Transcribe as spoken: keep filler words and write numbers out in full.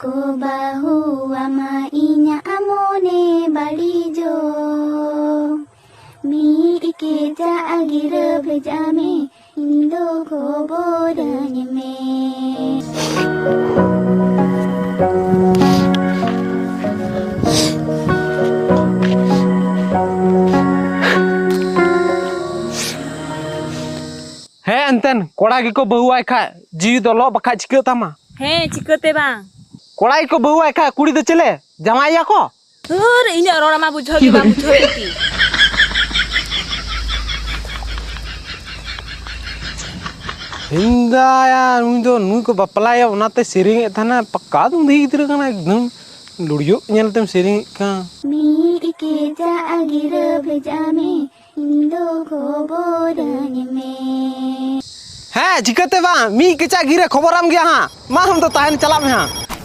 ᱠᱚ ᱵᱟᱹᱦᱩ ᱟᱢᱟ ᱤᱧᱟᱜ ᱢᱚᱱᱮ ᱵᱟᱹᱲᱤᱡᱚᱜ᱾ ᱢᱤᱫ ᱠᱮᱪᱟᱜ ᱜᱤᱨᱟᱹ ᱵᱷᱮᱡᱟ ᱢᱮ, ᱤᱧ ᱫᱚ ᱠᱷᱚᱵᱚᱨᱟᱹᱧ ᱢᱮ᱾ ᱦᱮᱸ, ᱮᱱᱛᱮᱱ ᱠᱚᱲᱟ ᱜᱮᱠᱚ ᱵᱟᱹᱦᱩᱣᱟᱭ ᱠᱷᱟᱡ ᱡᱤᱣᱤ ᱫᱚ ᱞᱚᱜ ᱵᱟᱠᱷᱟᱡ ᱪᱤᱠᱟᱹᱜ ᱛᱟᱢᱟ? ᱦᱮᱸ, ᱪᱤᱠᱟᱹᱛᱮ ᱵᱟᱝ? ᱠᱚᱲᱟ ᱜᱮᱠᱚ ᱵᱟᱹᱦᱩᱣᱟᱭ ᱠᱷᱟᱡ ᱠᱩᱲᱤ ᱫᱚ ᱪᱮᱞᱮ ᱡᱟᱶᱟᱭᱮᱭᱟ ᱠᱚ? ᱩᱨ, ᱤᱧᱟᱹᱜ ᱨᱚᱲ ᱟᱢᱟᱜ ᱵᱩᱡᱷᱟᱹᱣ ᱜᱮ ᱵᱟᱝ ᱵᱩᱡᱷᱟᱹᱣ ᱮᱱ ᱛᱤᱧ᱾ ᱦᱤᱱᱫᱟᱭᱟ, ᱱᱩᱭ ᱫᱚ, ᱱᱩᱭ ᱠᱚ ᱵᱟᱯᱞᱟᱭᱟ, ᱚᱱᱟᱛᱮ ᱥᱮᱨᱮᱧᱮᱫ ᱛᱟᱦᱮᱱᱟ᱾ ᱯᱟᱠᱟ ᱫᱩᱸᱫᱷᱤ ᱜᱤᱫᱽᱨᱟᱹ ᱠᱟᱱᱟ ᱮᱠᱫᱚᱢ᱾ ᱞᱩᱲᱤᱭᱚᱜ ᱧᱮᱞ ᱛᱮᱢ ᱥᱮᱨᱮᱧᱮᱫ ᱠᱟᱱ᱾ ᱢᱤᱫ ᱠᱮᱪᱟᱜ ᱜᱤᱨᱟᱹ ᱵᱷᱮᱡᱟ ᱢᱮ, ᱤᱧ ᱫᱚ ᱠᱷᱚᱵᱚᱨᱟᱹᱧ ᱢᱮ᱾ ᱦᱮᱸ, ᱪᱤᱠᱟᱹᱛᱮ ᱵᱟᱝ? ᱢᱤᱫ ᱠᱮᱪᱟᱜ ᱜᱤᱨᱟᱹ ᱠᱷᱚᱵᱚᱨᱟᱢ ᱜᱮᱭᱟ ᱦᱟᱸᱜ᱾ ᱢᱟ, ᱟᱢ ᱫᱚ ᱛᱟᱦᱮᱱ, ᱪᱟᱞᱟᱜ ᱢᱮ ᱦᱟᱸᱜ᱾